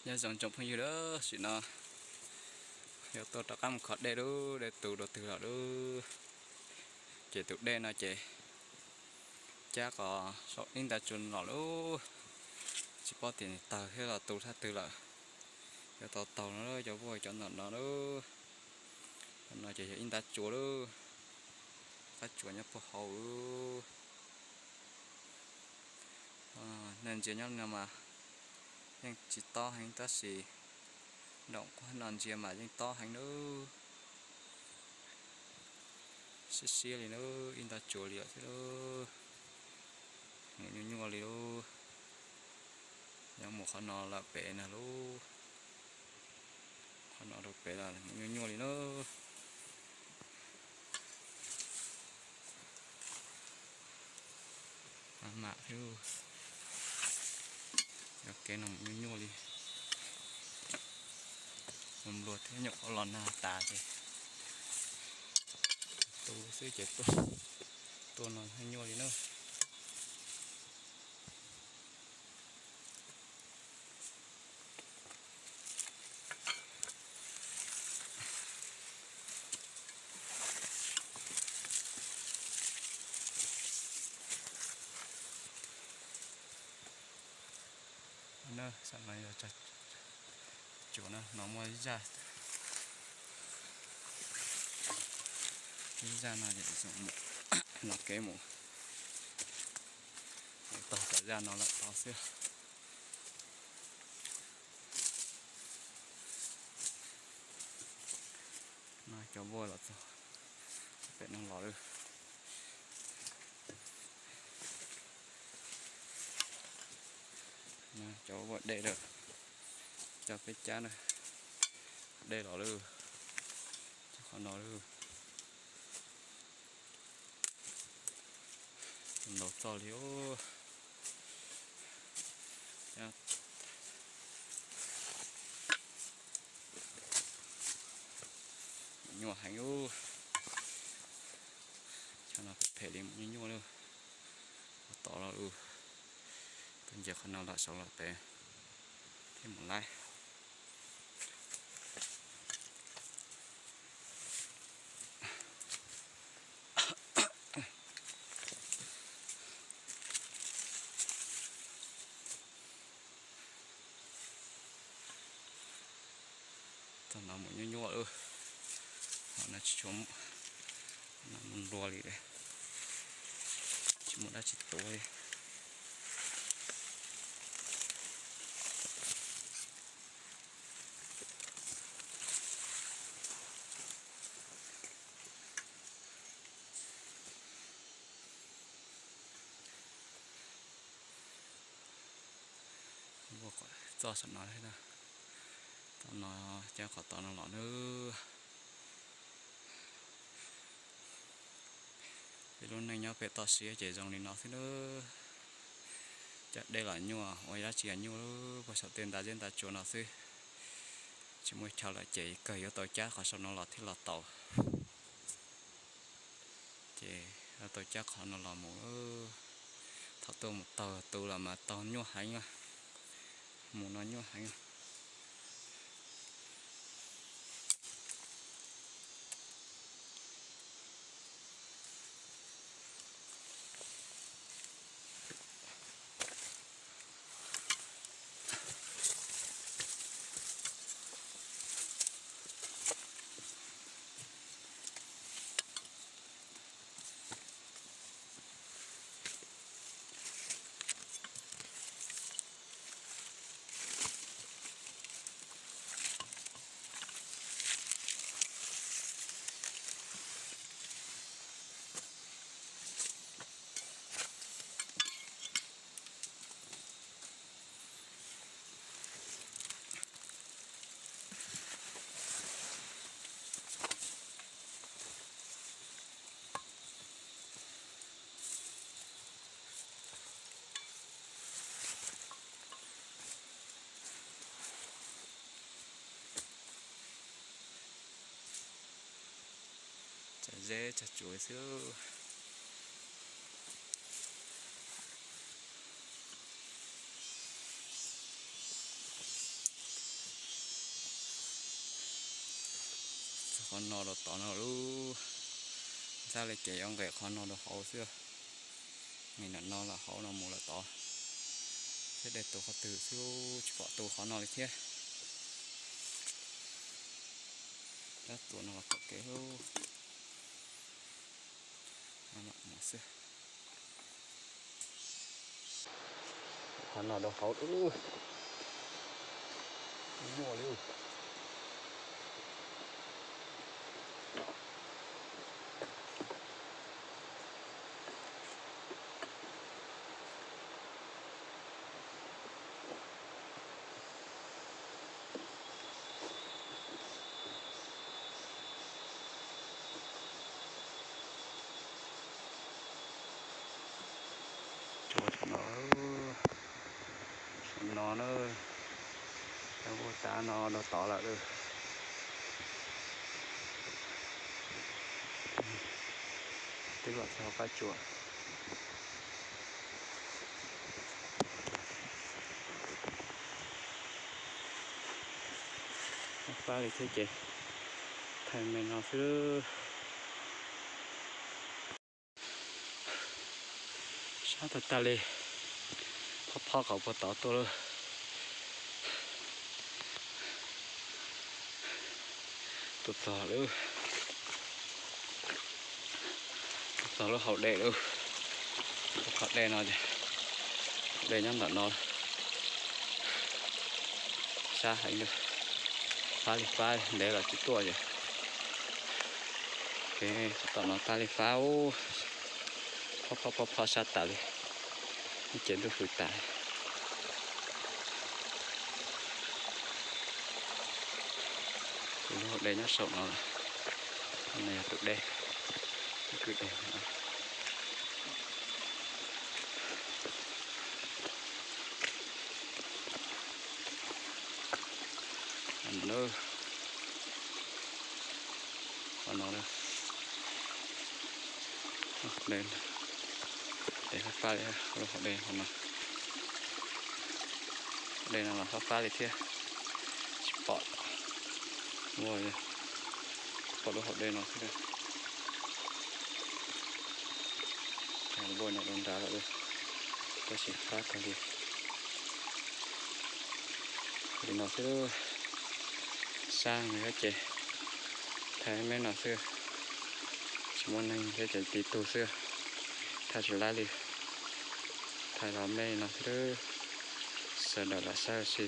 Nyob zoo tsoom phooj ywg lawm, tam sim no yuav tuaj rov qab mus kho dej lub, dej tu dua twg lawm lub. Ces tus dej no ces cab qos saum ib nta tsuas los lub, tsis paub tias tawg thiab los tu thaj twg lawm. Yuav tau taug no cov vuag cov ntawm no lub. Cov no ces yog ib nta tsuas lub, qab tsuas nyob puag hauv. Nej ntsia nyob no mas yeej tsis tob heev tab sis nraum qab no ntsia mas yeej tob heev lub. Siab siab li lub, ib nta tsuas li lawm thiab lub. Mus nyuaj nyuaj li lub. Nyob mus qhov no lawm pem no lub. Qhov no rau pem los mus nyuaj nyuaj li lub. Mam thiab, cov kev no mus nyuaj nyuaj li. Mus nplua thiab nyuam qhuav los nag tas ces tu xwb ces tuaj no nyuaj nyuaj li na. Na, saum no yog tsuas na, no muaj ib zaj, ib zaj no ces mus, no kev mus, mus tau tom zaj no lawm tod xwb. No cov vuag los txog pem no los lawm. Cov vuag dej lawm, cov peb cab na, dej los lawm, qhov no lawm. Ntau txoj li os. Nyuaj heev os. Cov no phem phem li, mus nyuaj nyuaj li. Ua tod los lawm, tuaj nce qhov no los saud los pem thiab mus laib. Txog no mus nyuaj nyuaj lawm, no tsis tshua, no mus nplua li, tsis muaj dab tsi tuav li. Ua kom txoj saum no thiab na. Tom no, cab qhov tom no los nawb. Peb lub neej nyob pem toj siab ces zoo li no xwb nawb. Cov dej los nyuaj, ua dab tsi los nyuaj, puag saum tej nta zeb nta tsua no xwb. Tsis muaj chaw lawm ces kawg yuav tau cab qhov saum no los thiaj los tau. Ces yuav tau cab qhov no los mus. Thaum tuaj mus taug tu los mas taug nyuaj heev, mus no nyuaj heev. Tsam zeb tsam tsuav xwb. Qhov no rau tod no lub, ntxhab li ces yuav nqes qhov no rau hauv xwb. Nqes ntawm no los hauv no mus lawm tod. Thiab de tus qhov twg xwb, tsis pom tus qhov no li thiab. Rab txuas no los tom kev lub. Xwb. Qhov no rau hauv lub, muaj li. Tsuav saum no, saum no na, ua tav no rau tod lawm. Twb los txog qab tsuas. Fab li thiab ces thaij me no xwb. Sab tag tag li, phob phob qhov puag tod tuaj lawm. Tuaj txog lawm, tuaj txog lub hauv dej lawm. Lub qhov dej no ces, dej nyob ntawm no. Sab heev li, fab li fab, ntev los tsis tuaj ces. Kev tom no tag li fab, phob phob phob phob sab tas li, ces ntuj hws tas. Tus lub hauv dej nyob saum no, no yog tus dej, kwj dej. Qhov no, dej fab fab li, lub hauv dej no, dej no los fab fab li thiab, tsis pom, ua, tsis pom lub hauv dej no thiab. Npua nyom rau nrad lawm, tab sis fab kawg li. Li no xwb, sab me ces thaij me no xwb, tsis muaj neeg thiab ces tib tug xwb, thaij tsis laib li. Thaij los me no xwb, sawv daws lam saib ua si.